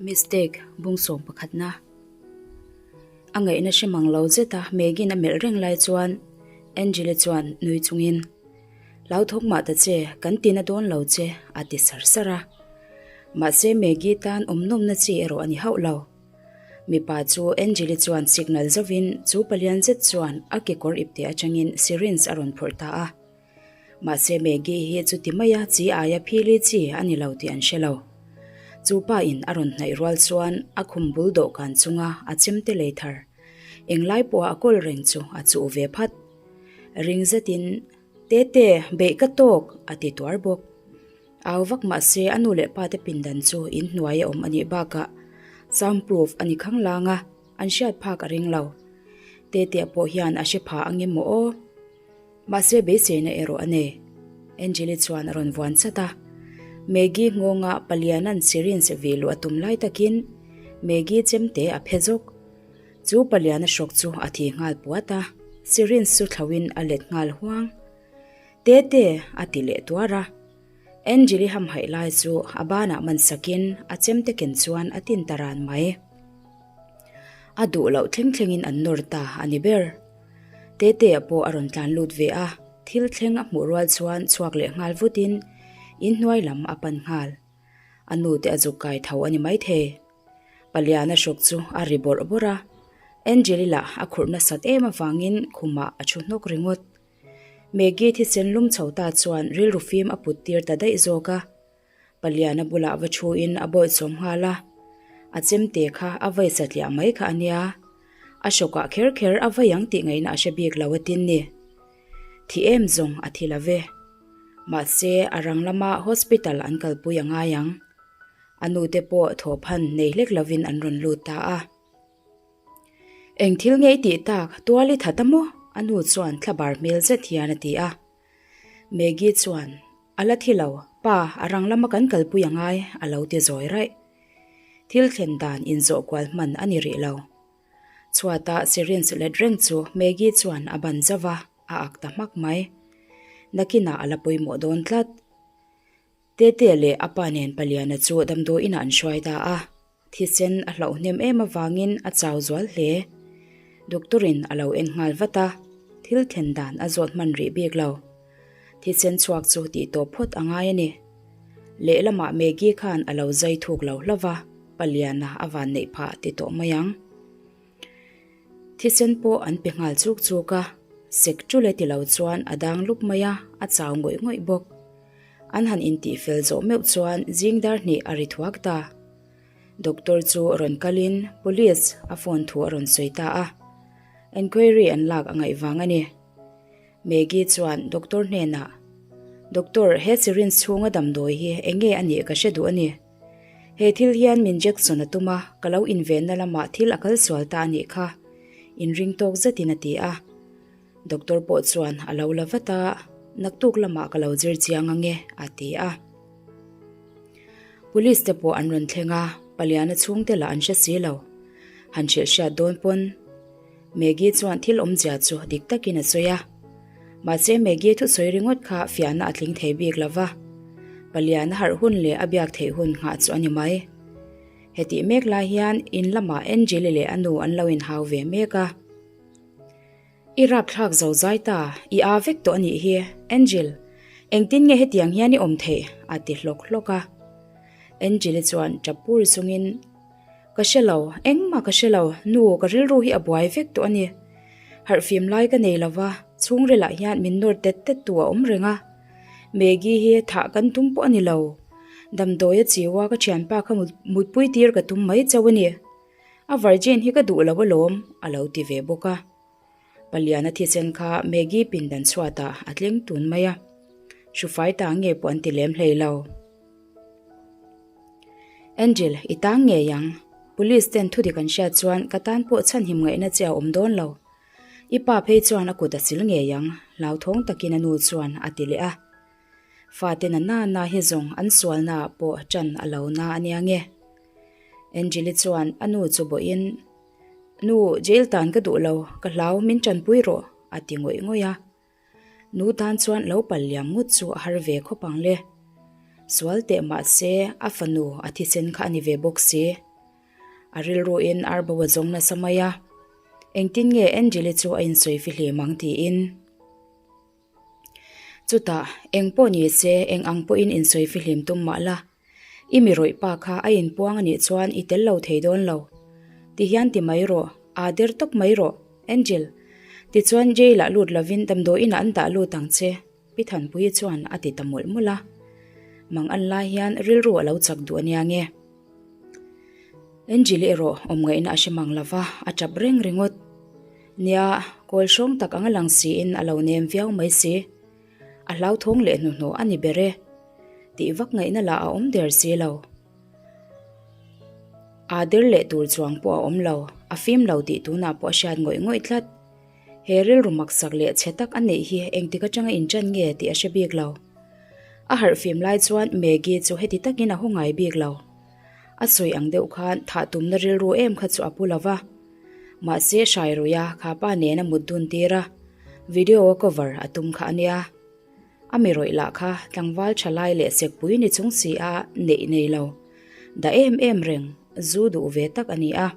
Mistake bungsawm pakhatna. A ngaihna hre mang lo zeta Megan a melh reng lai chuan Angela chuan nui chungin, Hlauthawk mah ta che, kan tina dawn lo che, a ti sar sar a. Mahse Maggie tan awm nawmna chi erawh a ni hauh lo. Mipa chu Angeli chuan signal zovin chu palian zet chuan a kekawr ipte atangin syringe a rawn phawrh ta a. Mahse Maggie hi chuti maia chi aia phili chi a ni lo tih an hre lo. Chu pa in a rawn hnaih rual chuan a khum bul dawhkan chunga a chemte lei thar englai pawha a kawl reng chu a chuh ve phat. Ring zetin, Tete, beih ka tawk! a ti tuar bawk. Au vak mahse a nu leh pa te pindan chu in hnuai a awm a nih bakah sound proof a ni khang lang a, an hriat phak a ring lo. Tetea pawh hian a hre pha ang em maw aw? Mahse beiseina erawh a nei. Angeli chuan a rawn vuan chat a. Maggie ngawnga paliana'n syringe vih luh a tum lai takin Maggie chemte a phe zawk. Chu paliana hrawk chu a thi nghal puat a, syringe chu thlauhin a let nghal huang. Tete! a ti leh tuar a. Angeli hamhaih lai chu a banah man sakin a chemte ken chuan a tin ta ran mai. A duh loh thleng thlengin an nawr ta a ni ber. Tetea pawh a rawn tlan lut ve a, thil thleng a hmuh rual chuan chhuak leh nghal vutin inhnuai lam a pan nghal. A nute a zuk kai tho a ni maithei. Paliana hruk chu a ri bawrh bawrh a, Angeli lah a khurh nasat em avangin khumah a thu hnawk ringawt. Maggie thisen lum chho ta chuan rilru fim a put tir ta daih zawk a. Paliana bulah va thuin a bawihchawm nghal a, a chemte kha a vai satliah mai kha a nia. A hrawkah kher kher a vai ang tih ngaihna a hre bik lo a tin ni. Thi em zawng a thi lo ve. Mahse, a rang lama hospital an kalpui a ngai ang. A nute pawh thawhphan nei hlek lovin an rawn lut ta a. Eng thil nge i tih tak, tual i that a maw? A nu chuan thlabar hmel zet hian a ti a. Maggie chuan, A la thi lo, pa, a rang lama kan kalpui a ngai, a lo ti zawi raih. Thil thlen dan inzawh kual hman a ni rih lo. Chhuata syringe let reng chu Maggie chuan a ban zauh a, a ak ta hmak mai. Nakinah a la pawimawh dawn tlat. Tete leh a pa nen Paliana chu damdawiinah an hruai ta a, thisen a hlauh hnem em avangin a chau zual hle. Doctor-in a lo en nghal vat a, thil thlen dan a zawt hman rih bik lo. Thisen chhuak chu tih tawp phawt a ngai a ni. Lehlamah Maggie khan a lo zai thuk lo hlauh va, Paliana a van neih phah ti tawh mai ang. Thisen pawh an pe nghal chuk chuk a, sek tul e ti lo chuan a dang lup mai a, a chau ngawih ngawih bawk. An han intih fel zawh meuh chuan zing dar hnih a ri thuak ta. Doctor chu rawn kalin police a phone thu a rawn sawi ta a, enquiry an lak a ngaih vang a ni. Maggie chuan doctor hnenah, Doctor, he syringe chhunga damdawi hi eng nge a nih ka hre duh a ni. He thil hian min Jackson a tum a, ka lo invenna lamah thil a kal sual ta a nih kha, inring tawk zetin a ti a. Doctor pawh chuan a lo la vat a, Naktuk lamah ka lo zir chiang ange, a ti a. Police te pawh an rawn thleng a, Paliana chhungte lah an hre si lo. Han hrilh hriat dawn pawn Maggie chuan thil awmzia chu dik takin a sawi a. Mahse Maggie thusawi ringawt kha fiahna a tling thei bik lo va, Paliana harh hun leh a biak theih hun nghah chu a ni mai. Hetih mek lai hian in lamah Angeli leh a nu an lo inhau ve mek a. I rapthlak zo zai ta, i aa vek tawh a nih hi, Angel, engtin nge hetiang hian i awm theih? a ti hlawk hlawk a. Angeli chuan tap pur chungin, Ka hre lo, engmah ka hre lo, nu, ka rilru hi a buai vek tawh a ni. Harhfim lai ka nei lo va, chhungrilah hian min nawr tet tet tu a awm reng a. Maggie hi thah kan tum pawh a ni lo. Damdawi a chiu a, ka thianpa kha mutpui tir ka tum mai chauh a ni. A virgin hi ka duh lo alawm, a lo ti ve bawk a. Paliana thisen kha Maggie pindan chhuatah a tling tun mai a, hrufai ta nge pawh an ti lem hlei lo. Angel, i tang ngei ang. Police ten thudik an hriat chuan ka tan pawh chhanhim ngaihna che a awm dawn lo. I pa phei chuan a kut a sil ngei ang, hlauthawng takin a nu chuan a ti leh a. Fate na na na hi zawng an sualnaah pawh ṭan a lo na a nia nge. Angel-i chuan a nu chu bawhin. Nu, jail tan ka duh lo, ka hlau, min tanpui rawh, a ti ngawih ngawih a. Nu tan chuan lo pal liam ngawt chu a har ve khawp ang le. Sual teh mah se a fanu a thisen kha a ni ve bawk si. A rilruin arbo a zawng nasa mai a, engtin nge Angel-i chu a insawi fihlim ang tiin. Chutah, eng pawh ni se, eng ang pawhin insawi fihlim tum mah la, i mi rawih pa kha a inpuang a nih chuan i tel lo thei dawn lo. Ti hian ti mai rawh, aa der tawp mai rawh, Angel. Tichuan jail-ah lut lovin damdawiinah an dah lut ang che, Pi Thanpuii chuan a ti ta mawlh mawlh a. Mang an lai hian rilru a lo chak duh a nia nge. Angel erawh awmngaihna a hre mang lova, a tap reng ringawt. Nia, kawl hrawng tak anga lang siin a lo nem viau mai si. A hlauthawng leh hnuhnawh a ni ber e. Tih vak ngaihna lah a awm der si lo. Aa der leh tur chuang pawh a awm lo, a fim lo tih tunah pawh a hriat ngawih ngawih tlat. He rilru maksak leh chhe tak a neih hi engtik atanga inṭan nge tih a hre bik lo. A harh fim lai chuan Maggie chu heti takin a haw ngai bik lo. A sawi ang deuh khan thah tumna rilru em kha chu a pu lo va. Mahse Hrairuia kha pa nena mut dun tir a, video a cover a tum kha a nia. A mi rawih lah kha tlangval tha lai leh sekpui ni chung si a neih nei lo. Da em em reng, zu duh ve tak a ni a.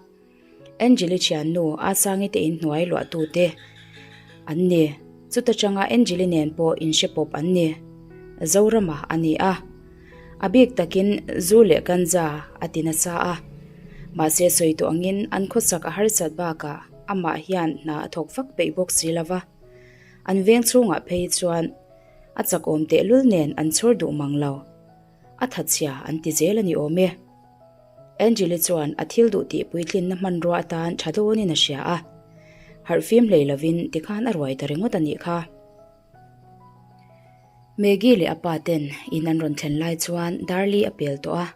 Angeli thiannu Asangi te inhnuai luahtute an ni. Chuta changa Angeli nen pawh inhre pawp an ni. Zorama a ni a. A bik takin zu leh ganja a ti nasa a. Mahse sawi tawh angin an khawsak a harsat bakah amah hian hna a thawk vak peih bawk si lova. An veng chhungah phei chuan a chakawm tehlul nen an chhawr duh mang lo. A thatchhia an ti zel a ni awm e. Angeli chuan a thil duh tih puitlinna hmanrua atan tha dawnin a hria a, harhfim hlei lovin tikhan a ruai ta ringawt a nih kha. Maggie leh a pa ten in an rawn thlen lai chuan Darli a pel tawh a,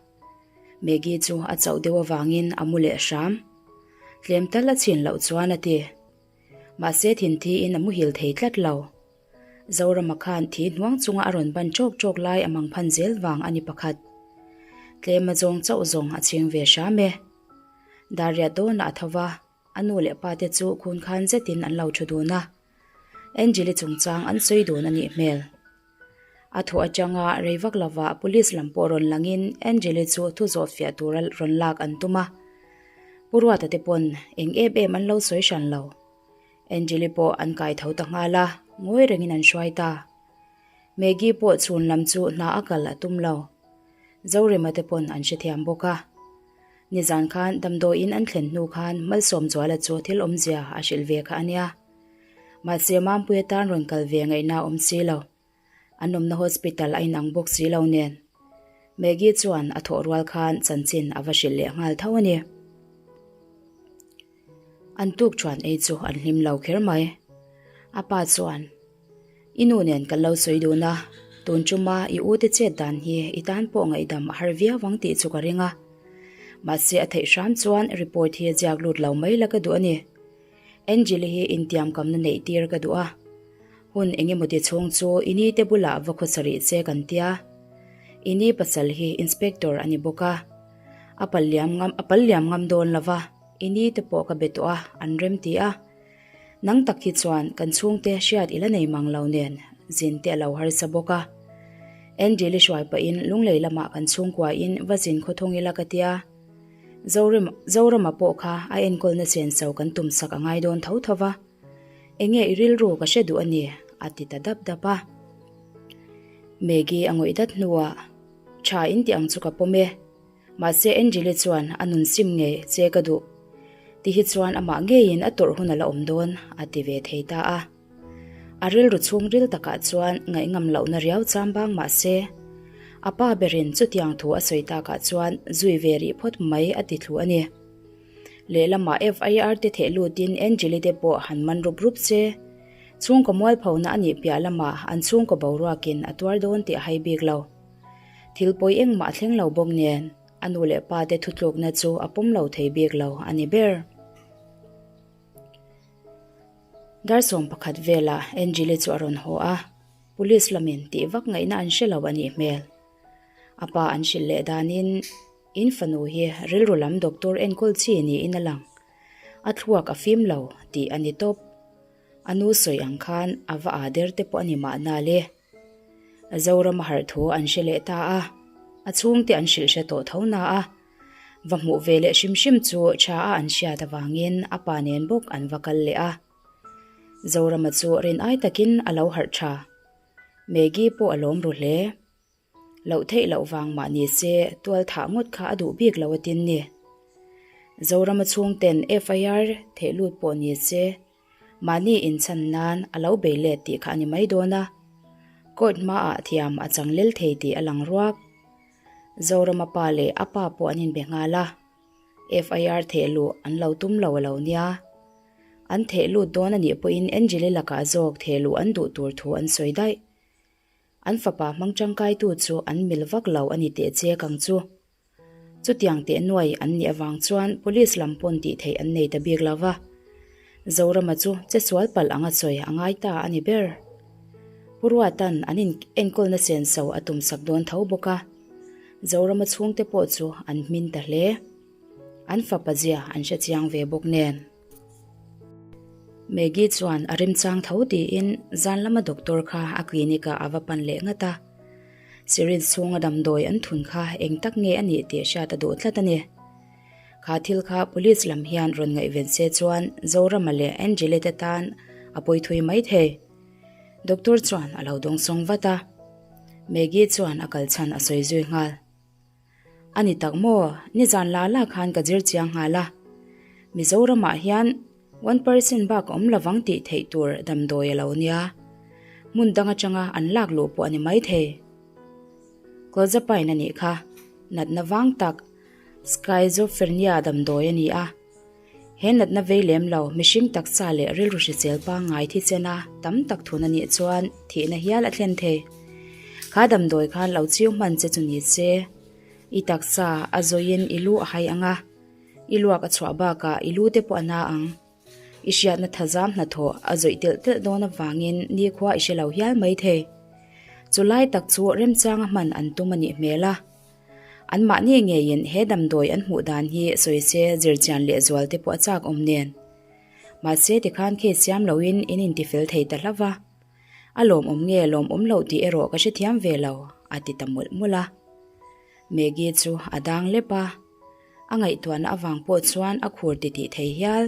Maggie chu a chauh deuh avangin a mu leh hram. Tlem tal a chhin loh chuan a ti. Mahse thinthiin a muhil thei tlat lo. Zorama khan thi hnuang chunga a rawn ban ṭawk ṭawk lai a mang phan zel vang a ni pakhat. Tlema zawng chauh zawng a chhing ve hram e. Darriat dawnah a tho va, a nu leh pa te chu khun khan zetin an lo ṭhu dun a. Angeli chungchang an sawi dun a nih hmel. A thawh atanga rei vak lovah police lam pawh rawn langin Angeli chu thu zawh fiah tura rawn lak an tum a. Pu Ruata te pawn eng em em an lo sawi hran lo. Angeli pawh an kai tho ta nghal a, ngawi rengin an hruai ta. Maggie pawh chhun lam chu hna a kal a tum lo. Zorema te pawn an hrethiam bawk a. Nizan khan damdawiin an thlen hnu khan Malsawmzuala chu thil awmzia a hrilh ve kha a nia. Mahse Mampuia tan rawn kal ve ngaihna a awm si lo. An awmna hospital a inang bawk si lo nen. Maggie chuan a thawh rual khan chanchin a va hrilh leh nghal tho a ni. An tuk chuan ei chu an hlim lo kher mai. A pa chuan, I nu nen kan lo sawi dun a, tun chuma i u te chet dan hi i tan pawh ngaihdam a har viau ang tih chu ka ring a. Mahse a theih hram chuan report hi ziak lut lo mai la ka duh a ni. Angel-i hi intiamkamna neih tir ka duh a. Hun eng emaw ti chhung chu i ni te bulah va khawsa rih che kan tia. I ni pasal hi inspector a ni bawk a. A pal liam ngam a pal liam ngam dawn lo va, i ni te pawh ka be tawh a, an rem ti a. Nang tak hi chuan kan chhungte hriat i la nei mang lo nen zin te a lo harsa bawk a. Angel-i hruai pahin Lunglei lamah kan chhungkuain va zin khawthawng ila ka tia. Zorem Zorama pawh kha a enkawlna senso kan tum sak a ngai dawn tho tho va. Enge i rilru ka hre duh a ni, a ti ta dap dap a. Maggie a ngawih dat hnuah, Tha in tih ang chu ka pawm e. Mahse Angeli chuan a nun sim ngei che ka duh. Ti hi chuan amah ngeiin a tawrh hun a la awm dawn, a ti ve thei ta a. A rilru chhungril takah chuan ngaihngam lohna riau cham bang mah se, a pa berin chutiang thu a sawi takah chuan zui ve rih phawt mai a ti thlu a ni. Lehlamah FIR te theh lutin Angeli te pawh han man rup rup se, chhungkaw mualphona a nih piah lamah an chhungkaw boruakin a tuar dawn tih a hai bik lo. Thil pawi engmah a thleng lo bawk nen, a nu leh pa te thutlukna chu a pawm lo thei bik lo a ni ber. Darsawm pakhat velah Angeli chu a rawn haw a, police lamin tih vak ngaihna an hre lo a nih hmel. A pa an hrilh leh danin in fanu hi rilru lam doctor enkawl chi niin a lang. A thluak a fim lo tih a ni tawp. A nu sawi ang khan a va aa der te pawh a ni mahna le. Zoram a harh thu an hre leh ta a, a chhungte an hrilh hre tawh tho na a. Va hmuh ve leh hrim hrim chu tha a an hriat avangin a pa nen bawk an va kal leh a. Zorama chu rin ai takin a lo harh tha. Maggie pawh a lawm ru hle. Loh theih loh vang mah ni se tual thah ngawt kha a duh bik lo a tin ni. Zorama chhungten FIR theh lut pawh ni se mahni inchhan nan a lo bei let tih kha a ni mai dawn a. Court hmaah thiam a chang lel thei tih a lang ruak. Zorama pa leh a pa pawh an inbe nghal a. FIR theh luh an lo tum lo a lo nia. An theh lut dawn a nih pawhin Angeli lakah zawk theh luh an duh tur thu an sawi daih. An fapa hmang tangkaitu chu an mil vak lo a ni teh che kang chu. Chutiang teh nuai an nih avang chuan police lam pawn tih theih an nei ta bik lo va. Zorama chu che sual palh anga sawi a ngai ta a ni ber. Pu Ruatan an in enkawlna senso a tum sak dawn tho bawk a. Zorama chhungte pawh chu an hmin ta hle. An fapa zia an hre chiang ve bawk nen. Maggie chuan a remchang tho tiin zan lama doctor kha a clinic ah a va pan leh ngat a. Syringe chhunga damdawi an thun kha eng tak nge a nih tih hriat a duh tlat a ni. Kha thil kha police lam hian rawn ngaihven se chuan Zorama leh Angeli te tan a pawi thui mai thei. Doctor chuan a lo dawngsawng vat a. Maggie chuan a kal chhan a sawi zui nghal. A ni tak maw? Nizan la la khan ka zir chiang nghal a. Mizoramah hian one percent bak a awm lovang tih theih tur damdawi a lo nia. Hmun dang atanga an lak luh pawh a ni maithei. Clozapine a nih kha. Natna vang tak Schizophrenia damdawi a ni a. He natna vei lem lo, mihring taksa leh rilru hrisel pangngai thisen a tam tak thun a nih chuan thihna hial a thlen thei. Kha damdawi khan lo chiu hman che chu ni se, i taksa a zawiin i lu a hai ang a, i luak a chhuah bakah i lu te pawh a na ang. I hriatna thazam hnathawh a zawih telh telh dawn avangin nikhua i hre lo hial mai thei. Chu lai tak chu remchanga hman an tum a nih hmel a. Anmahni ngeiin he damdawi an hmuh dan hi sawi se zirchian leh zual te pawh a chak awm nen. Mahse tikhan case siam loin in intifel thei ta hlauh va. A lawmawm nge lawmawm loh tih erawh ka hrethiam ve lo, a ti ta mawlh mawlh a. Maggie chu a dang lep a, a ngaihtuahna avang pawh chuan a khur titih thei hial.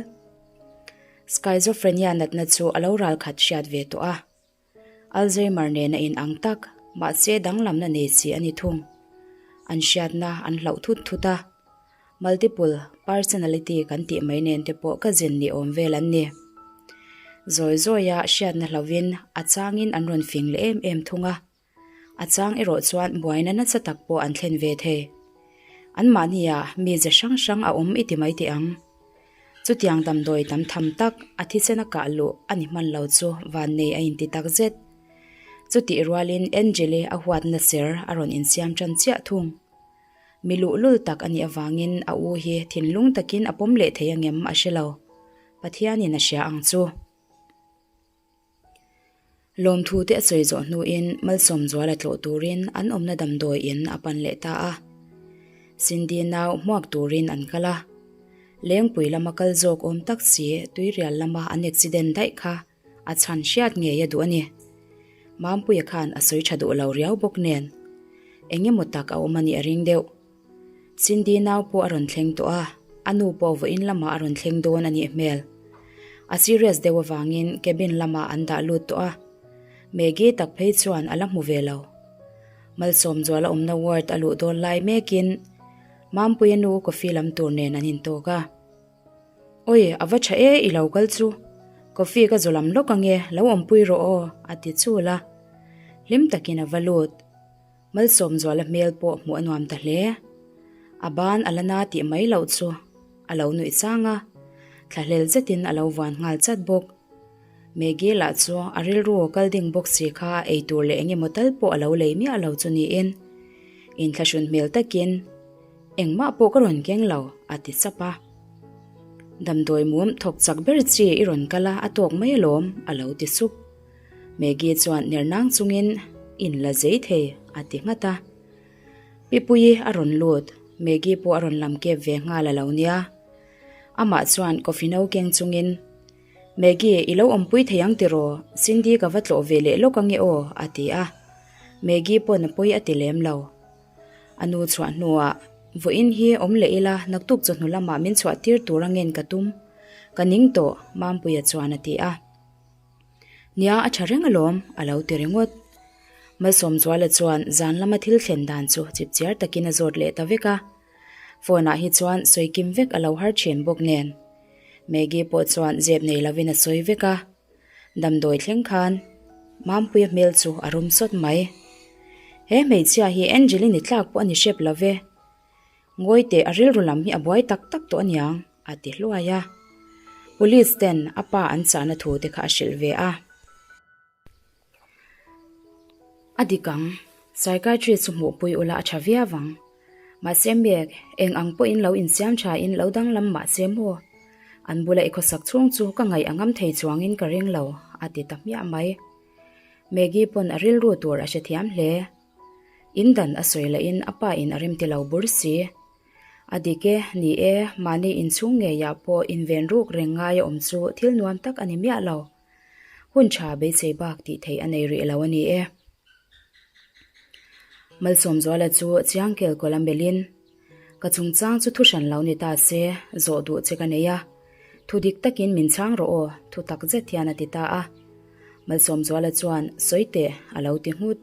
Schizophrenia natna chu a lo ralkhat hriat ve tawh a. Alzheimer nena in ang tak, mahse danglamna nei chi a ni thung. An hriatna an hlauh thut thut a, multiple personality kan tih mai nen te pawh ka zin ni awm vel an ni. Zawi zawia hriatna hlauhin a changin an rawn fing leh em em thung a. A chang erawh chuan buaina nasa tak pawh an thlen ve thei. Anmahnia mize hrang hrang a awm i ti mai teh ang. Chutiang damdawi tam tham tak a thisen a kah luh a ni hman lo chu vannei a inti tak zet. Chutih rualin Angel-i a huatna ser a rawn insiam tan chiah thung. Mi luhlul tak a nih avangin a u hi thinlung takin a pawm leh thei angem a hre lo. Pathianin a hria ang chu. Lawmthu te a sawi zawh hnuin Malsawmzuala tlawh turin an awmna damdawi in a pan leh ta a. Cindy nau hmuak turin an kal a. Lengpui lama kal zawk awm tak si tuirial lama an accident daih kha a chhan hriat ngei a duh a ni. Mampuia khan a sawi tha duh lo riau bawk nen eng emaw tak a awm a nih a ring deuh. Cindy nau pawh a rawn thleng tawh a, a nu pawh vawiin lamah a rawn thleng dawn a nih hmel. A serious deuh avangin cabin lamah an dah lut tawh a, Maggie tak phei chuan a la hmu ve lo. Malsawmzuala awmna ward a luh dawn lai mekin Mampuia nu coffee lam tur nen an intawk a. Awi, a va tha e i lo kal chu. Coffee ka zu lam lawk ange, lo awmpui rawh aw, a ti chul a. Hlim takin a va lut. Malsawmzuala hmel pawh hmuh a nuam ta hle. A ban a la na tih mai loh chu a lo nuih chang a, thlahlel zetin a lo vuan nghal chat bawk. Maggie lah chu a rilru kal ding bawk si kha ei tur leh eng emaw tal pawh a lo lei miah lo chu niin inthlahrun hmel takin Engmah pawh ka rawn keng lo a ti chap a. Damdawi mum thawk chak ber chi i rawn kal a, a tawk mai alawm a lo ti sup. Maggie chuan ner nang chungin in la zei thei a ti nghat a. Pipuii a rawn lut, Maggie pawh a rawn lam kep ve nghal a lo nia. Amah chuan coffee no keng chungin, Maggie, i lo awmpui thei ang tiraw? Cindy ka va tlawh ve leh lawk ange aw, a ti a. Maggie pawn a pawi a ti lem lo. A nu chhuah hnuah, Vawiin hi awm leh ila, naktuk chawhnu lamah min chhuah tir tur angen ka tum. Ka ning tawh, Mampuia chuan a ti a. Nia, a tha reng alawm, a lo ti ringawt. Malsawmzuala chuan zan lama thil thlen dan chu chipchiar takin a zawt leh ta vek a. Phone ah hi chuan sawi kim vek a lo har thin bawk nen. Maggie pawh chuan zep nei lovin a sawi vek a. Damdawi thleng khan Mampuia hmel chu a rum sawt mai. He hmeichhia hi Angel-i ni tlak pawh a ni hrep lo ve. Ngawi teh a rilru lam hi a buai tak tak tawh aniang a ti hluai a. Police ten a pa an chahna thu te kha a hrilh ve a. A dik ang, psychiatrist chu hmuhpui ula a tha viau ang. Mahse Meg, eng ang pawhin lo insiam thain lo danglam mahse maw? An bula i khawsak chhung chu ka ngaih a ngam thei chuangin ka ring lo, a ti ta hmiah mai. Maggie pawn a rilru tur a hrethiam hle. In dan a sawi lahin a pa in a remti lo bur si. A dik e, ni e, mahni inchhung ngeiah pawh inven ruk reng ngai a awm chu thil nuam tak a ni miah lo. Hun tha beisei bak tih theih a nei rih lo a ni e. Malsawmzuala chu chiang kel kawlh a melhin, Ka chungchang chu thu hran lo ni ta se, zawh duh che ka nei a. Thu dik takin min chhang rawh aw, thu tak zet hian a ti ta a. Malsawmzuala chuan, Sawi teh, a lo ti nghut.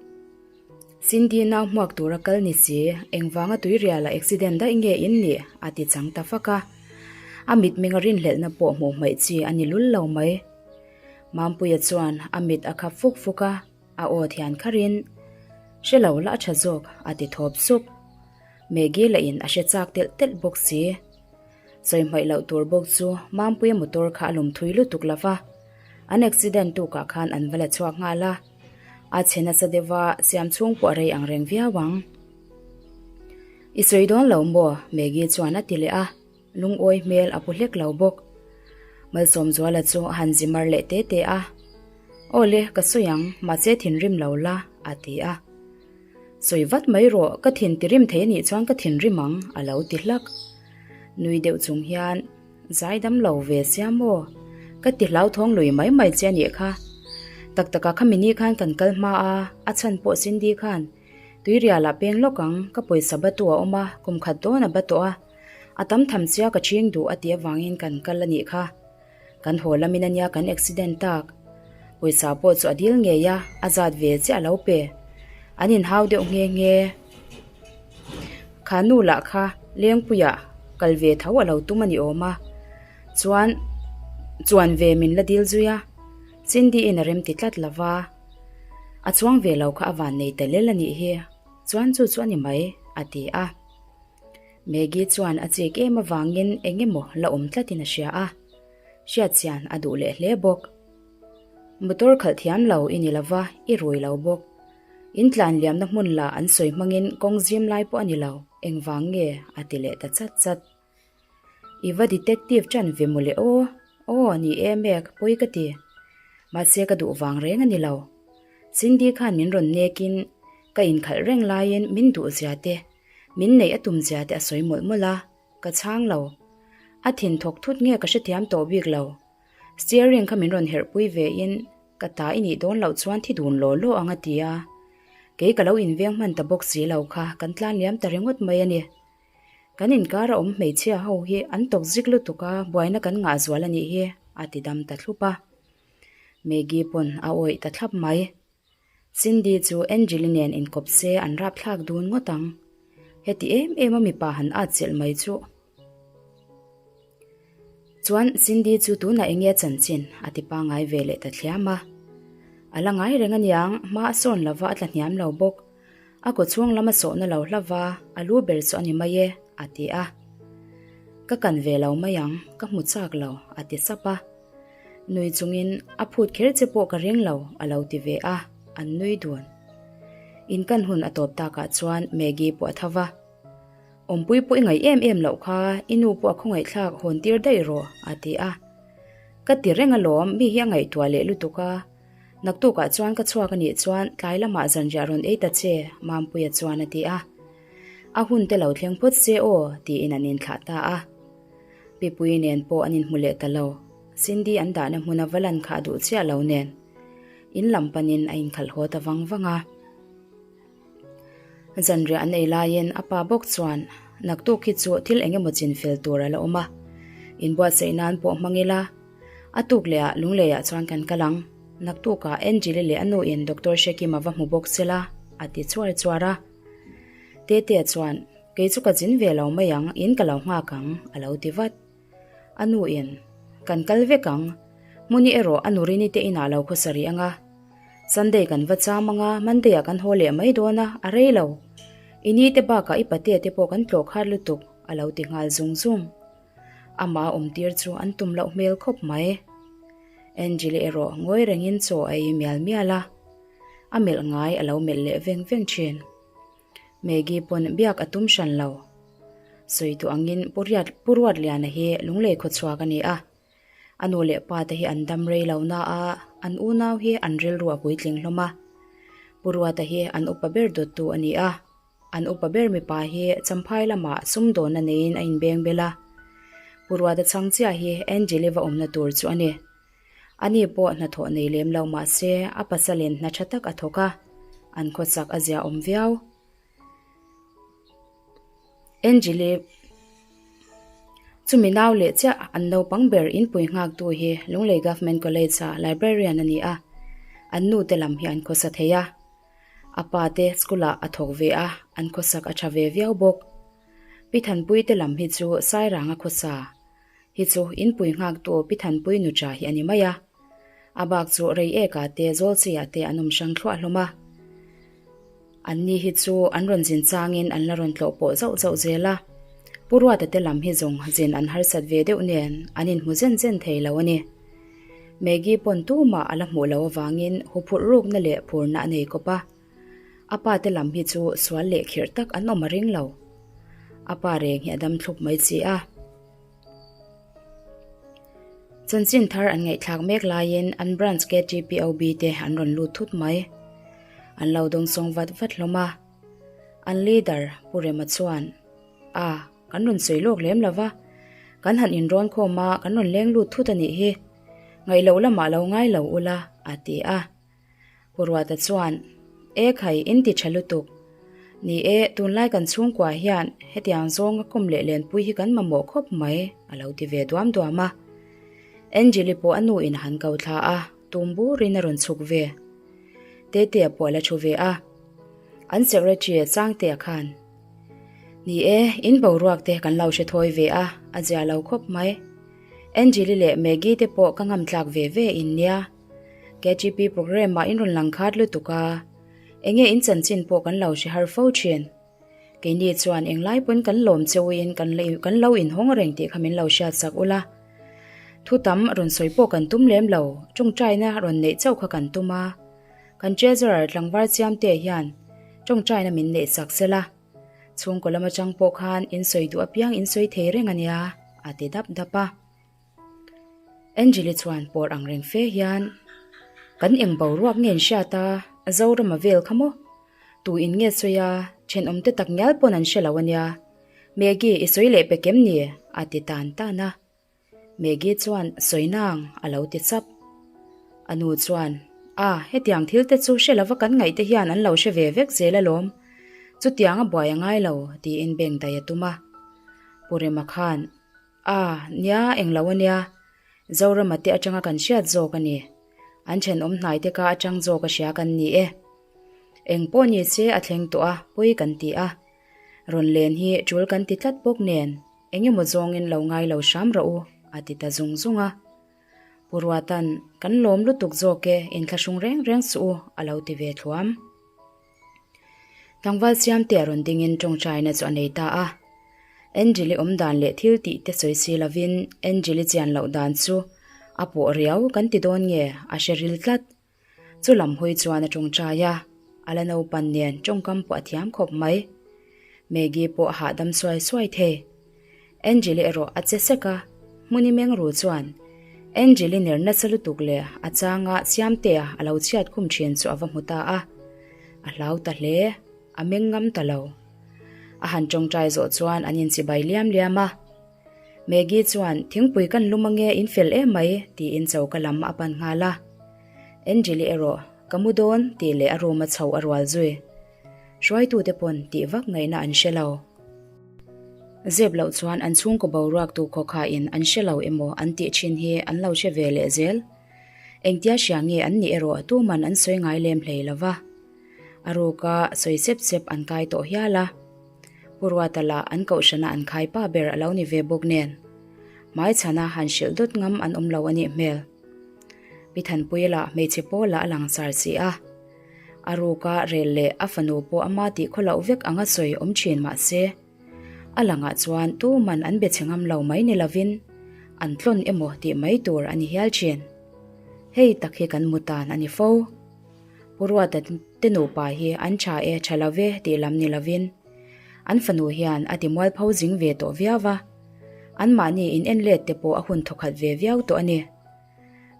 Cindy nau hmuak tura kal ni si, engvanga tuiriala accident daih nge in nih? a ti chang ta fak a. A mitmeng a rinhlelhna pawh hmuh hmaih chi a ni lul lo mai. Mampuia chuan a mit a khap fuk fuk a, a aw thian kharin, Hre lo la a tha zawk, a ti thawp sup. Maggie lahin a hre chak telh telh bawk si. Sawi hmaih loh tur bawk chu Mampuia motor kha a lum thui lutuk lo va, an accident tukah khan an va la chhuak nghal a. A chhe nasa deuh a, siam chhung pawh a rei ang reng viau ang. I sawi dawn lo maw? Maggie chuan a ti leh a, lungawi hmel a pu hlek lo bawk. Malsawmzuala chu a han zi mar leh te te a, Aw le, ka sawi ang, mahse thinrim lo la, a ti a. Sawi vat mai rawh, ka thin tirim thei anih chuan ka thinrim ang, a lo ti hlak. Nui deuh chung hian. Zai dam lo ve sia maw? Ka ti hlauthawng lui mai mai che a nih kha. Tak takah kha mini khan kan kal hma a, a chhan pawh Cindy khan Tuirialah peng lawk ang, ka pawisa batu a awm a, kum khat dawn a ba tawh a, a tam tham chia ka ching duh a tih avangin kan kal a nih kha. Kan haw lamin ania kan accident tak. Pawisa pawh chu a dil ngei a, a zat ve chiah a lo pe. An inhau deuh nghe nghe. Kha nu lah kha Lengpuiah kal ve tho a lo tum a ni awm a, chuan chuan ve min la dil zui a, Cindy in a rem ti tlat lo va, a chuang ve lo kha a van nei ta lel a nih hi, chuan chu chu a ni mai, a ti a. Maggie chuan a chik em avangin eng emaw la awm tlatin a hria a, hriatchian a duh leh hle bawk. Motor khalh thiam lo i ni lo va, i rui lo bawk. In tlan liamna hmun lah an sawi hmangin kawng zim lai pawh a ni lo, engvang nge? a ti leh ta chat chat. I va detective ṭan ve mawle aw, aw ni e Meg, pawi ka ti. Mahse ka duh vang reng a ni lo. Cindy khan min rawn nekin ka inkhalh reng laiin min duh zia te, min neih a tum zia te a sawi mawlh mawlh a, ka chhang lo. A thin thawk thut nge ka hrethiam tawh bik lo. Steering kha min rawn herhpui ve in ka ta i nih dawn loh chuan thi dun law law ang a ti a. Kei ka lo inveng hman ta bawk si lo kha kan tlan liam ta ringawt mai a ni. Kan inkar a awm hmeichhia ho hi an tawk zik lutuk a, buaina kan ngah zual a nih hi a ti dam ta thlup a. Maggie pawn a awih ta thlap mai. Cindy chu Angel-i nen inkawp se an rapthlak dun ngawt ang. Heti em em a mipa han at chelh mai chuh. Chuan Cindy chu tunah eng nge chanchin a ti pangngai ve leh ta thliam a. A la ngai reng aniang, hma a sawn lova a tla hniam lo bawk. A kaw chhung lam a sawhna lo hla va, a lu ber chu a ni mai e, a ti a. Ka kan ve lo mai ang, ka hmu chak lo, a ti sap a. Nui chungin a phut kher che pawh ka ring lo, a lo ti ve a, an nui dun. In kan hun a tawp takah chuan Maggie pawh a tho va. Awmpui pawh i ngaih em em loh kha, i nu pawh a khawngaihthlak hawn tir daih rawh, a ti a. Ka ti reng alawm, mi hi a ngaihtuah leh lutuk a. Naktukah chuan ka chhuak a nih chuan tlai lamah zanriah rawn ei ta che, Mampuia chuan a ti a. A hun te lo thleng phawt se aw, tiin an inthlah ta a. Pipuii nen pawh an inhmu leh ta lo. Cindy an dahna hmuna va lan kha a duh chiah lo nen. In lam panin a inkhalh haw ta vang vang a. Zanriah an ei laiin a pa bawk chuan, Naktuk hi chu thil eng emaw chin fel tur a la awm a, inbuatsaih nan pawh hmang ila, a tuk leh ah Lungleiah chuan kan kal ang. Naktukah Angeli leh a nuin Doctor Hrekima va hmu bawk sela, a ti chuar chuar a. Tetea chuan, Kei chu ka zin ve lo mai ang, in ka lo nghak ang, a lo ti vat. A nuin, Kan kal vek ang, Hmuni erawh a nurini te inah lo khawsa rih ang a. Sunday kan va cham ang a, Monday ah kan haw leh mai dawn a, a rei lo. I ni te bakah i patea te pawh kan tlawh khat lutuk, a lo ti nghal zung zung. Amah a awmtir chu an tum loh hmel khawp mai. Angeli erawh ngawi rengin chaw a ei mial mial a, a melh ngai a lo melh leh veng veng thin. Maggie pawn biak a tum hran lo. Sawi duh angin Pu Riat Pu Ruatliana hi Lunglei khawchhuak a ni a. A nu leh pa te hi an dam rei lo na a, an unau hi an rilru a puitling hlawm a. Pu Ruata hi an upa ber dawttu a ni a. An upa ber mipa hi Champhai lamah sumdawnna neiin a inbeng bel a. Pu Ruata chhang chiah hi Angeli va awmna tur chu a ni. Ani pawh hnathawh nei lem lo mah se a pasalin hna tha tak a thawk a, an khawchak a zia awm viau. Angeli Chumi nau leh chiah an naupang ber inpui nghaktu hi Lunglei Government College-a librarian a ni a, an nu te lam hi an khawsa thei a. A pa te school-ah a thawk ve a, an khawsak a tha ve viau bawk. Pi Thanpui te lam hi chu Sairanga khawsa Hi chu inpui nghaktu Pi Thanpui nucha hi a ni mai a. A bak chu rei eka te Zawlcheiah te an awm hrang thluah hlawm a. An ni hi chu an rawn zin changin an la rawn tlawh pawh zauh zauh zel a. Pu Ruata te lam hi zawng zin an harsat ve deuh nen an inhmu zen zen thei lo a ni. Maggie pawn tumah a la hmuh loh avangin huphurh rukna leh phurna a nei kawp a. A pa te lam hi chu sual leh khirh tak an awm a ring lo. A pa reng hi a dam thlup mai chi a. Chanchin thar an ngaihthlak mek laiin an branch KTPOB te an rawn lut thut mai. An lo dawngsawng vat vat hlawm a. An leader Pu Rema chuan, A, kan rawn sawi lawk lem lo va. Kan han inrawn khawm a, kan rawn leng lut thut a nih hi. Ngaih loh lamah lo ngai lo ula, a ti a. Pu Ruata chuan, E khai, in ti tha lutuk. Ni e, tunlai kan chhungkua hian hetiang zawnga kawm leh lenpui hi kan mamawh khawp mai, a lo ti ve duam duam a. Angeli pawh a nu in a han ko thla a, tum burin a rawn chhuk ve. Tetea pawh a la thu ve a. An secretary Sangtea khan, Ni e, in boruak te kan lo hre thawi ve a, a zia lo khawp mai. Angeli leh Maggie te pawh ka ngam tlak ve ve in nia. KGP programme ah in rawn lang khat lutuk a, enge in chanchin pawh kan lo hre har fo thin. Keini chuan englai pawn kan lawm che uin kan kan lo inhawng reng tih kha min lo hriat sak ula. Thu tam rawn sawi pawh kan tum lem lo, tawngtaina rawn neih chauh kha kan tum a. Kan Treasurer tlangval Chiamte hian tawngtaina min neih sak sela. Chhungkaw lam atang pawh khan in sawi duh apiang in sawi thei reng ania, a ti dap dap a. Angeli chuan pawr ang reng fe hian, Kan eng boruak nge an hriat a, Zorama vel kha maw? Tu in nge sawi a, thenawm te tak ngial pawn an hre lo ania. Maggie i sawi leh pek em ni? a ti tan tan a. Maggie chuan sawi nang a lo ti chap. A nu chuan, A, hetiang thil te chu hre lova kan ngaih te hian an lo hre ve vek zel alawm. Chutiang a buai a ngai lo, tiin beng daih a tum a. Pu Rema khan, A, nia, englo a nia. Zorama te atanga kan hriat zawk a ni. An thenawm hnai te ka atang zawk a hria kan ni e. Eng pawh ni se a thleng tawh a, pawi kan ti a. Rawn len hi tul kan ti tlat bawk nen, eng emaw zawngin lo ngai lo hram rawh u, a ti ta zung zung a. Pu Ruatan, Kan lawm lutuk zawk e, inthlahrung reng reng suh u, a lo ti ve thluam. Tlangval Siamte a rawn dingin tawngtaina chu a nei ta a. Angel-i awm dan leh thil tih te sawi si lovin Angel-i chian loh dan chu a pawh riau kan ti dawn nge a hre ril tlat. Chu lam hawi chuan a tawngtai a, a la naupan nen tawngkam pawh a thiam khawp mai. Maggie pawh a hahdam suai suai thei. Angel-i erawh a che sek a, hmuni meng ru chuan Angel-i ner nasa lutuk leh a changa Siamtea a lo chhiat khum thin chu a va hmu ta a, a hlau ta hle, a meng ngam ta lo. A han tawngtai zawh chuan an inchibai liam liam a. Maggie chuan, Thingpui kan lum ange, in fel em mai, tiin choka lam a pan nghal a. Angeli erawh, Ka mu dawn, tih leh a room a chho a rual zui. Hruaitute pawn tih vak ngaihna an hre lo. Zep loh chuan an chhungkaw boruak tu khawkhain an hre lo emaw an tih thin hi an lo hre ve leh zel. Engtia hria nge an nih erawh tuman an sawi ngai lem hlei lo va. A ruka sawi sep sep an kai tawh hial a. Pu Ruata lah an kohhrana an khai pa ber a lo ni ve bawk nen. Hmaichhana han hrilh dawt ngam an awm lo a nih hmel. Pi Thanpuii lah hmeichhe pawlah a langsar si a. A ruka rel leh a fanu pawh ama tih khaw loh vek anga sawi awm thin mah se, a langah chuan tuman an be chhe ngam lo mai ni lovin an tlawn emaw tih mai tur a ni hial thin. Hei tak hi kan mu tan a ni fo. Pu Ruata te nupa hi an tha e tha lo ve tih lam ni lovin an fanu hian a ti mualpho zing ve tawh viau va, anmahni in en let te pawh a hun thawkhat ve viau tawh a ni.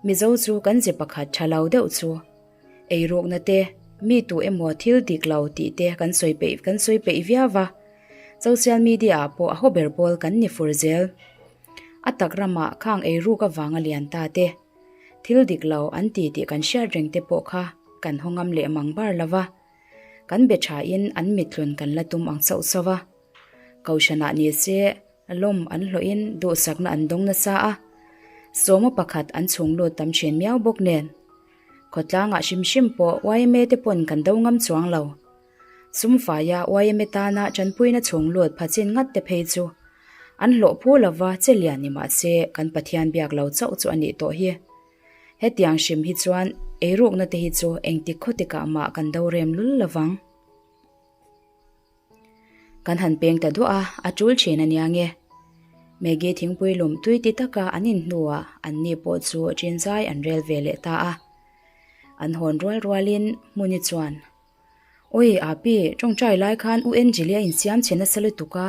Mizo chu kan ze pakhat tha lo deuh chu. Eirukna te, mi tu emaw thil dik lo tih te kan sawi peih kan sawi peih viau va, social media ah pawh a haw ber pawl kan ni fur zel. A tak ramah khang eiruk avanga lian ta te, thil dik lo an ti tih kan hriat reng te pawh kha kan haw ngam leh mang bar lo va, kan be thain an mittlun kan la tum ang chauh chauh a. Kohhranah ni se lawm an hlawhin duhsakna an dawng nasa a, sawma pakhat an chhung lut tam thin miau bawk nen. Khawtlangah hrim hrim pawh yma te pawn kan do ngam chuang lo. Sumfaia yma tana tanpuina chhung lut phachin ngat te phei chu an hlawh phu lova che lian ni mah se kan Pathian biak lo chauh chu a nih tawh hi. Hetiang hrim hi chuan eirukna te hi chu engtik khawtikah mah kan do rem lul lovang. Kan han peng ta duah a, a tul thin a nia nge. Maggie thingpui lum tui ti taka an in hnuah an ni pawh chu chin zai an rel ve leh ta a. An hawn rual rualin Hmuni chuan, Awi Api, tawngtai lai khan U Angeli a insiam chhe nasa lutuk a,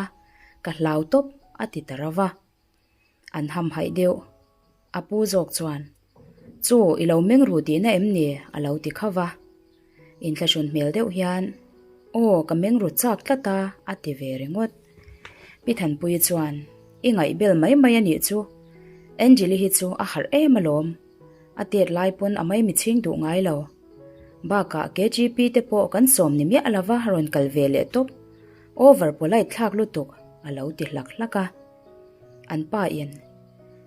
ka hlau tawp a ti ta rova. An hamhaih deuh. A pu zawk chuan, Chu, i lo meng ru tihna em ni? a lo ti khauh va. Inthlahrun hmel deuh hian, Aw, ka meng ru chak tlat a, a ti ve ringawt. Pi Thanpuii chuan, I ngaihbel mai mai a nih chu. Angeli hi chu a harh em alawm. A tet lai pawn a mai michhing duh ngai lo. Bakah KGP te pawh kan sawm ni miah lova rawn kal ve leh tawp. Over polite thlak lutuk, a lo ti hlak hlak a. An pa in,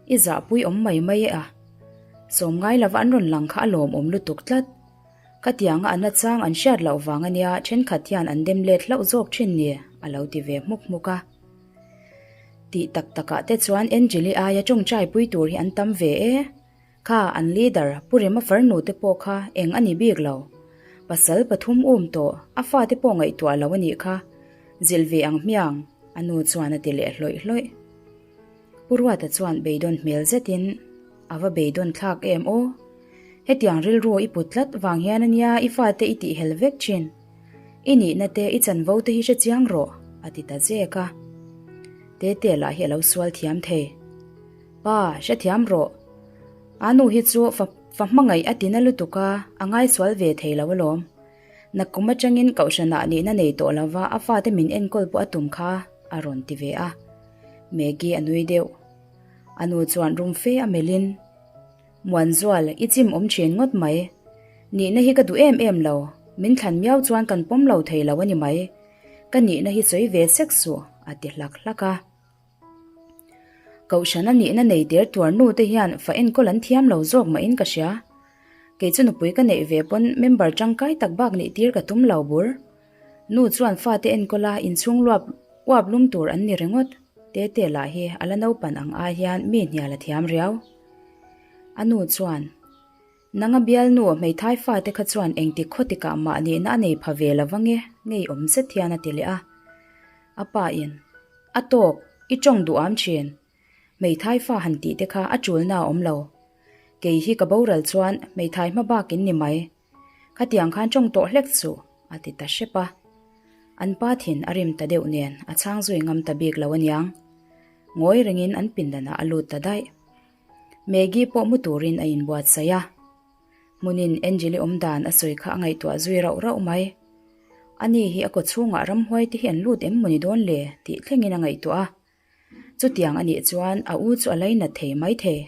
I zahpui awm mai mai e a. Sawm ngai lova an rawn lang kha a lawmawm lutuk tlat. Ka tianga a nachang an hriat loh vang ania thenkhat hian an dem let hlauh zawk thin ni, a lo ti ve hmuk hmuk a. Tih tak takah te chuan Angeli aia tawngtai pui tur hi an tam ve e. Kha an leader Pu Rema farnu te pawh kha eng a ni bik lo. Pasal pathum um tawh, a fate pawh ngaihtuah lo a nih kha. Zilh ve ang hmiang, a nu chuan a ti leh hlawih hlawih. Pu Ruata chuan beidawn hmel zetin, A va beidawn thlak em aw? Hetiang rilru i put tlat vang hian a nia i fate i tihhel vek thin. I nihna te i chanvo te hi hre chiang rawh, a ti ta zek a. Tete lah hi a lo sual thiam thei. Pa, hrethiam rawh. A nu hi chu fa fa hmangaih a tina lutuk a, a ngaisual ve thei lo alawm. Nakkum atangin kohhranah nihna nei tawh lova a fate min enkawl pawh a tum kha, a rawn ti ve a. Maggie a nui deuh. A nu chuan rum fe a melhin, Muanzual, i chim awm thin ngawt mai. Nihna hi ka duh em em lo, min thlan miau chuan kan pawm lo thei lo a ni mai. Ka nihna hi sawi ve sek suh, a ti hlak hlak a. Kohhran a nihna nei der tuar nu te hian fa enkawl an thiam lo zawk mahin ka hria. Kei chu nupui ka neih ve pawn member tangkai tak bak nih tir ka tum lo bur. Nu chuan fate enkawl a inchhung luap uap lum tur an ni ringawt. Tete lah hi a la naupan ang ai hian mi hnial a thiam riau. A nu chuan, Nanga bialnu hmeithai fate kha chuan engtik khawtikah mah nihna a nei pha ve lo vange ngeiawm zet hian a ti leh a. A pa in, A tawk, i tawng duh am thin. Hmeithai fa han tih te kha a tulna a awm lo. Kei hi ka boral chuan hmeithai hma bak in ni mai. Khatiang khan tawng tawh hlek suh, a ti ta hrep a. An pa thin a rim ta deuh nen a chhang zui ngam ta bik lo aniang. Ngawi rengin an pindanah a lut ta daih. Maggie pawh mu turin a inbuatsaih a. Hmunin Angeli awm dan a sawi kha a ngaihtuah zui rauh rauh mai. Ani hi a kawchhungah ramhuai te hi an lut em maw ni dawn le tih thlengin a ngaihtuah a. Chutiang a nih chuan a u chu a lainat thei maithei.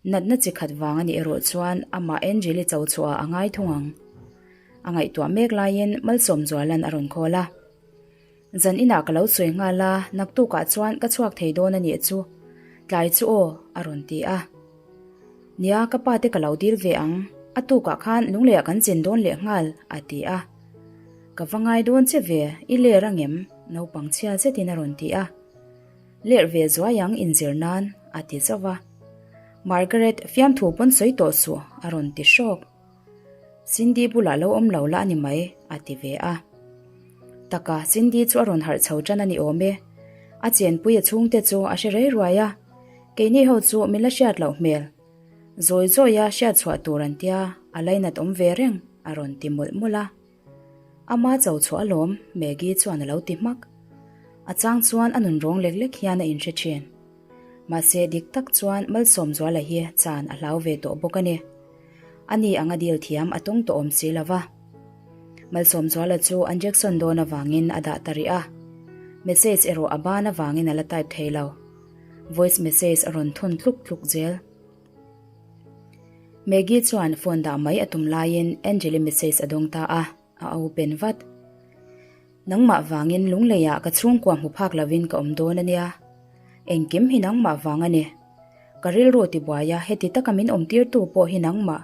Natna chi khat vang a nih erawh chuan amah Angel-i cho chhuah a ngai thung ang. A ngaihtuah mek laiin Malsawmzuala'n a rawn call a. Zan inah ka lo sawi nghal a, naktukah chuan ka chhuak thei dawn a nih chu. Tlai chu aw, a rawn ti a. Nia, ka pa te ka lo dil ve ang, a tukah khan lungleiah kan chen dawn leh nghal, a ti a. Ka va ngai dawn che ve, i ler angem? Naupang chhia zetin a rawn ti a. Lerh ve zuai ang inzir nan, a ti zauh a. Margaret, fiamthu pawn sawi tawh suh, a rawn ti hrawk. Cindy bulah lo awm lo la a ni mai, a ti ve a. Taka, Cindy chu a rawn harh chho tan a ni awm e. A chenpui a chhungte chu a hre rei ruai a, keini ho chu min la hriat loh hmel. Zawi zawia hriat chhuah tur an tia, a lainat awm ve reng, a rawn ti mawlh mawlh a. Ama cho chhuah alawm, Maggie chuan a lo ti hmak. A chang chuan a nun rawng lek lek hian a inhre thin. Mahse dik tak chuan Malsawmzuala hi chan a hlau ve tawh bawk a ni. Ani anga deal thiam a tawng tawh awm si lo va. Malsawmzuala chu an Jackson dawn avangin a dah ta rih a. Message erawh a ban avangin a la type thei lo. Voice message a rawn thawn tluk tluk zel. Maggie chuan phone dah mai a tum laiin Angeli message a dawng ta a, a open vat. Nangmah vangin lungleiah ka chhungkua hmu phak lovin ka awm dawn a nia. Engkim hi nangmah vang a ni. Ka rilru tibuai a, heti taka min awm tirtu pawh hi nangmah.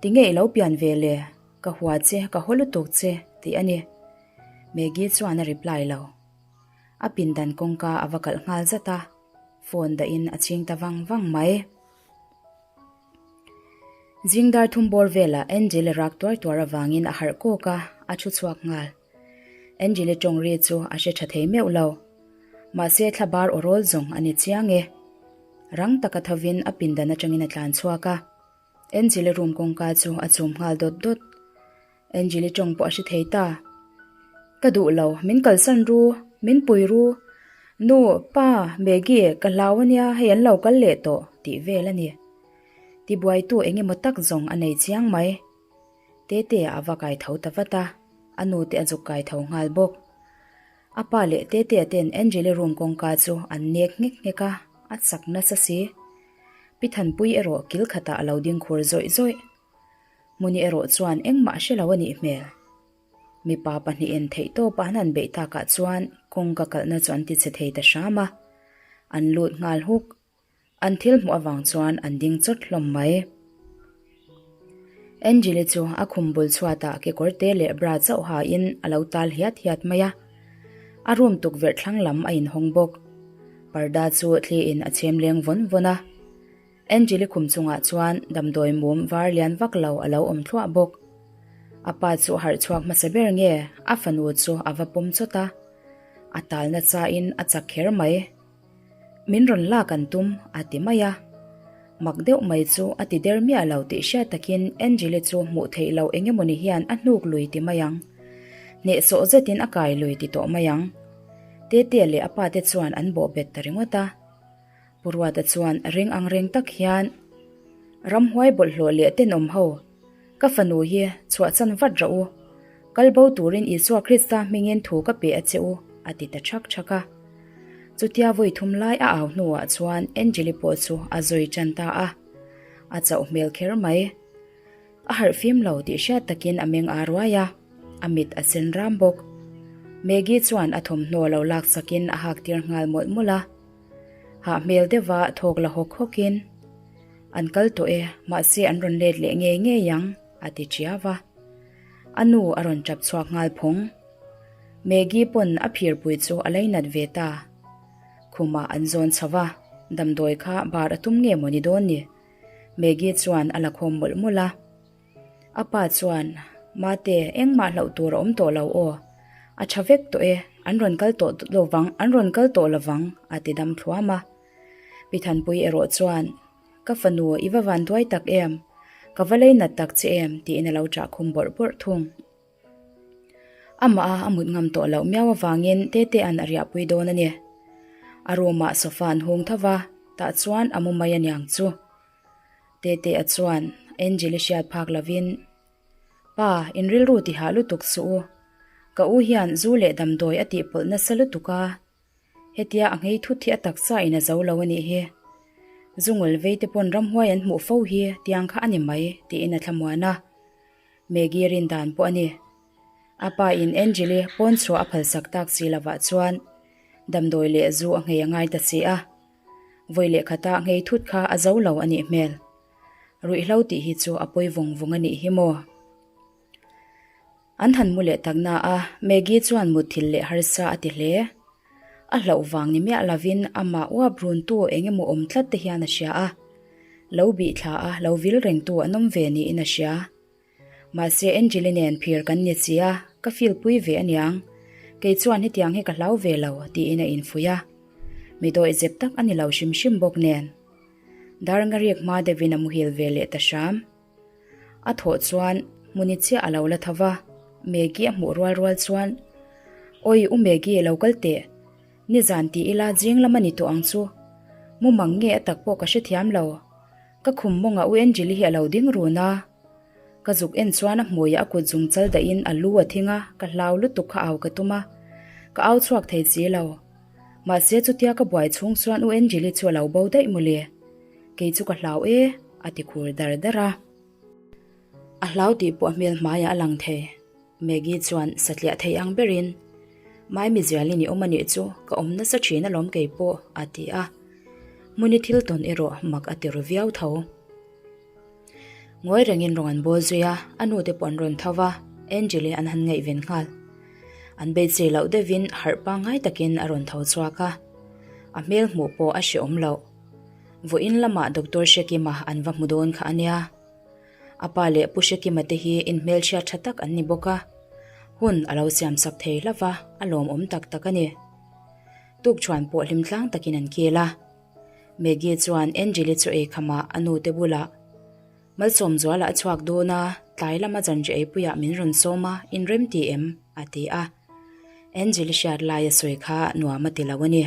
Tinge i lo pian ve le? Ka hua che, ka haw lutuk che, tih a ni. Maggie chuan a reply lo. A pindan kawngka a va kalh nghal zat a. Phone dahin a chhing ta vang vang mai. Zing dar thum bawr velah Angel-i rak tuar tuar avangin a harh kawk a, a thu chhuak nghal. Angel-i tawng ri chu a hre tha thei meuh lo. Mahse thla bar aw rawl zawng a ni chiang e. Rang taka thovin a pindan atangin a tlan chhuak a. Angel-i room kawngka chu a chum nghal dawt dawt. Angel-i tawng pawh a hre thei ta. Ka duh lo, min kalsan ru, min pui ru. Nu, pa, Maggie, ka hlau ania, hei an lo kal leh tawh, tih vel a ni. Tibuaitu eng emaw tak zawng a nei chiang mai. Tetea a va kai tho ta vat a, a nu te a zuk kai tho nghal bawk. A pa leh Tetea ten Angel-i room kawngka chu an nek nghek nghek a, a chak nasa si. Pi Thanpui erawh kil khatah a lo ding khur zawih zawih. Hmuni erawh chuan engmah a hre lo a nih hmel. Mipa pahnihin theihtawpa an han beih takah chuan kawngka kalhna chu an tichhe thei ta hram a, an lut nghal huk. An thil hmuh avang chuan an ding chawt hlawm mai. Angel-i chu a khum bul chhuatah kekawr te leh bra chauh hain a lo tal hiat hiat mai a. A room tukverh thlang lam a inhawng bawk. Parda chu thliin a chhem leng vawn vawn a. Angel-i khum chungah chuan damdawi mum var lian vak lo a lo awm thluah bawk. A pa chu a harh chhuak hmasa ber nge a fanu chu a va pawm chawt a, a tal nachain a chak kher mai. Min rawn lak an tum a ti mai a. Mak deuh mai chu a ti der miah lo tih hriat takin Angel-i chu hmuh theih loh eng emawni hian a hnuk lui ti mai ang. Hnehsawh zetin a kai lui ti tawh mai ang. Tetea leh a pate chuan an bawhbet ta ringawt a. Pu Ruata chuan ring ang reng tak hian, Ramhuai bawlhhlawh leh tenawm ho, ka fanu hi chhuahchan vat rawh u. Kal bo turin Isua Krista hmingin thu ka pe a che u, a ti ta thak thak a. Chutia vawi thum lai a au hnuah chuan Angeli pawh chu a zawi tan ta a. A chauh hmel kher mai. A harh fim lo tih hriat takin a meng aa ruai a, a mit a sen ram bawk. Maggie chuan a thawmhnaw lo laksakin a hak tir nghal mawlh mawlh a. Hah hmel deuha thawk la hawk hawkin, An kal tawh e, mahse an rawn let leh ngei ngei ang, a ti ṭiau a. A nu a rawn ṭap chhuak nghal phawng. Maggie pawn a phirpui chu a lainat ve ta. Khumah an zawn chho va, damdawi kha bar a tum nge maw ni dawn ni? Maggie chuan a la khawm mawlh mawlh a. A pa chuan, Mate, engmah hlauh tur a awm tawh lo aw. A tha vek tawh e, an rawn kal tawh lo vang, an rawn kal tawh lo vang, a ti dam thluam a. Pi Thanpui erawh chuan, Ka fanu, i va van duai tak em? Ka va lei nat tak che em? tiin a lo chah khum bawrh bawrh thung. Amah a a mut ngam tawh loh miau avangin Tetea'n a riahpui dawn a ni. A room-ah sofa an hung tho va, tah chuan a mu mai aniang chu. Tetea chuan Angel-i hriat phak lovin, Pa, in rilru tihah lutuk suh u. Ka u hian zu leh damdawi a tihpawlh nasa lutuk a. Hetia a nghei thut hi a taksa in a zo lo a nih hi. Zungul vei te pawn ramhuai an hmuh fo hi tiang kha a ni mai, tiin a thlamuan a. Maggie rin dan pawh a ni. A pa in Angel-i pawn chhuah a phalsak tak si lovah chuan damdawi leh zu a nghei a ngai ta si a. Vawi leh khata nghei thut kha a zo lo a nih hmel. Ruihhlo tih hi chu a pawi vawng vawng a nih hi maw? An han mu leh tak na a, Maggie chuan mutthilh leh harsa a ti hle. A hlauh vang ni miah lovin amah uap runtu eng emaw awm tlat te hian a hria a. Lo bih thla a, lo vil rengtu an awm ve niin a hria. Mahse Angel-i nen phir kan ni si a, ka feel pui ve aniang. Kei chuan hetiang hi ka hlau ve lo, tiin a infuih a. Mi dawihzep tak a ni lo hrim hrim bawk nen. Dar ngariak hma deuhin a muhil ve leh ta hram. A thawh chuan hmuni chiah a lo la tho va, Maggie a hmuh rual rual chuan, Awi u Maggie lo kal teh, nizan ti ila zing lam a ni tawh ang chu, mumang nge a tak pawh ka hrethiam lo, ka khum mawngah u Angeli hi a lo ding run a, ka zuk en chuan a hmuiah a kut zung chal dahin a lu a thing a, ka hlau lutuk kha au ka tum a, ka au chhuak thei si lo. Mahse chutia ka buai chhung chuan u Angeli chu a lo bo daih mawle. Kei chu ka hlau e, a ti khur dar dar a. A hlau tih pawh a hmel hmaiah a lang thei. Maggie chuan satliah thei ang berin, Maimi zialin i awm a nih chu, ka awm nasa thin alawm kei pawh, a ti a. Hmuni thil tawn erawh mak a ti ru viau tho. Ngawi rengin rawn an bawl zui a, a nute pawh an rawn tho va, Angel-i an han ngaihven nghal. An beisei loh deuhin harh pangngai takin a rawn tho chhuak a, a hmel hmuh pawh a hrehawm loh. Vawiin lamah Doctor Hrekima an va hmu dawn kha a nia. A pa leh Pu Hrekima te hi inhmelchhiat tha tak an ni bawk a, hun a lo siamsak thei hlauh va, a lawmawm tak tak a ni. Tukṭhuan pawh hlimtlang takin an kil a. Maggie chuan Angel-i chu ei khamah a nute bulah, Malsawmzuala a chhuak dawn a, tlai lama zanri eipuiah min rawn sawm a, inrem ti em? a ti a. Angel-i hriat lai a sawi kha nuam a ti lo a ni.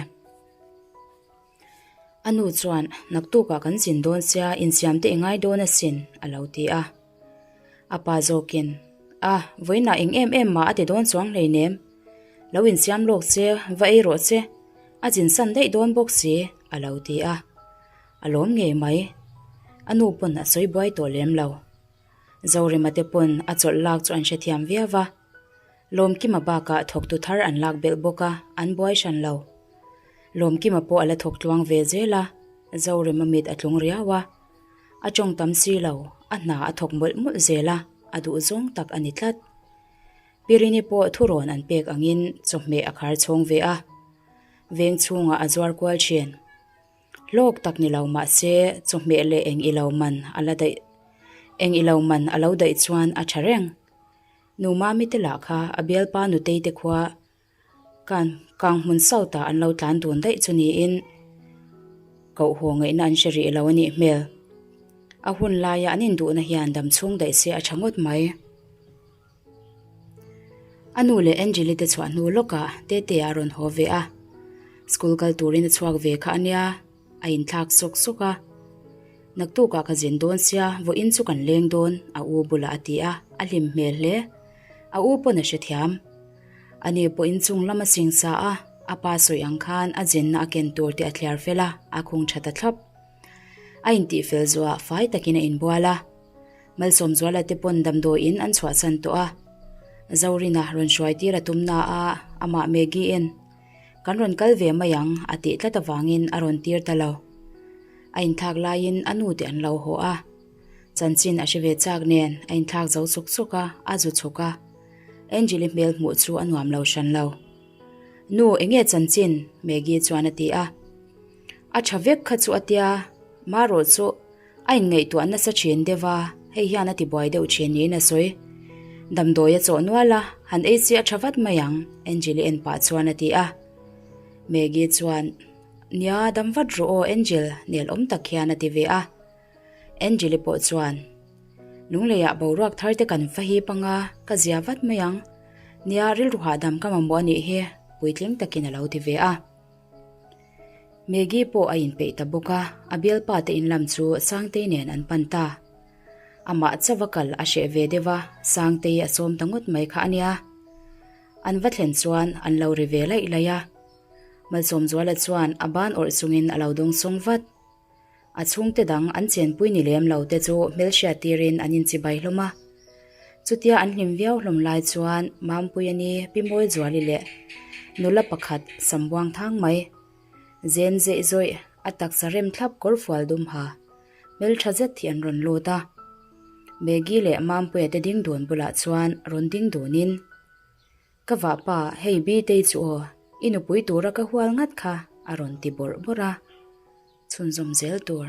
A nu chuan, Naktukah kan zin dawn sia, insiam te i ngai dawn asin, a lo ti a. A pa zawkin, A, vawiinah eng em em mah a ti dawn chuang hleinem. Lo insiam lawk che, va ei rawh che. A zinsan daih dawn bawk si, a lo ti a. A lawm ngei mai. A nu pawn a sawi buai tawh lem lo. Zorema te pawn a chawlh lak chu an hrethiam viau va. Lawmkima bakah thawktu thar an lak belh bawk a, an buai hran lo. Lawmkima pawh a la thawk tluang ve zel a, Zorema mit a tlung riau a. A tawng tam si lo, a hna a thawk mawlh mawlh zel a, a duh zawng tak a ni tlat. Pirini pawh thurawn an pek angin chawhmeh a khar chhawng ve a, veng chhungah a zuar kual thin. Hlawk tak ni lo mah se chawhmeh leh eng ilo man a la daih eng ilo man a lo daih chuan a tha reng. Nu Mami te lah kha a bialpa Nutei te khua Kan Kanghmun South ah an lo tlan dun daih chu niin koh haw ngaihna an hre rih lo a nih hmel. A hun laia an induhna hian dam chhung daih se a tha ngawt mai. A nu leh Angeli te chhuah hnu lawkah Tetea a rawn haw ve a. School kal turin a chhuak ve kha a nia, a inthlak sawk sawk a. Naktukah ka zin dawn sia, vawiin chu kan leng dawn, a u bulah a ti a, a hlim hmel hle. A u pawn a hrethiam. Ani pawh inchung lam a singsa a, a pa sawi ang khan a zinna a ken tur te a thliar fel a, a khung tha ta thlap. A intihfel zuah fai takin a inbual a. Malsawmzuala te pawn damdawiin an chhuahsan tawh a, Zorina rawn hruai tir a tum na a, amah Maggie-in, Kan rawn kal ve mai ang a tih tlat avangin a rawn tir ta lo. A inthlak laiin a nu te an lo haw a, chanchin a hre ve chak nen a inthlak zo chuk chuk a, a zu chuk a. Angel-i hmel hmuh chu a nuam lo hran lo. Nu, enge chanchin? Maggie chuan a ti a. A tha vek kha chu a tia, marawh chu A inngaihtuah nasa thin deuh a, hei hian a tibuai deuh thin niin a sawi. Damdawi a chawh nual a, han ei chi a tha vat mai ang, Angel-i en pah chuan a ti a. Maggie chuan, Nia, dam vat rawh aw Angel, nel awm tak hian a ti ve a. Angel-i pawh chuan, Lungleiah boruak thar te kan va hip anga, ka zia vat mai ang. Nia, rilru hahdam ka mamawh a nih hi, puitling takin a lo ti ve a. Maggie pawh a inpeih ta bawk a, a bialpa te in lam chu Sangtei nen an pan ta. Amah chauh a kal a hreh ve deuh a, Sangtei a sawm ta ngawt mai kha a nia. An va thlen chuan an lo ri ve laih laih a. Malsawmzuala chuan a ban awrh chungin a lo dawngsawng vat. A chhungte dang an chenpui ni lem lo te chu hmelhriat tirin an inchibai hlawm a. Chutia an hlim viau hlawm lai chuan Mampuia ni Pi Mawizuali leh nula pakhat Sambuang thang mai zen zeih zawih a taksa rem thlap kawr fual dum ha hmeltha zet hi an rawn lut a. Maggie leh Mampuia te ding dun bulah chuan rawn ding dunin, Ka vahpa, hei Bitei chu aw, i nupui tura ka hual ngat kha a rawn ti bawrh bawrh a, chhunzawm zel tur.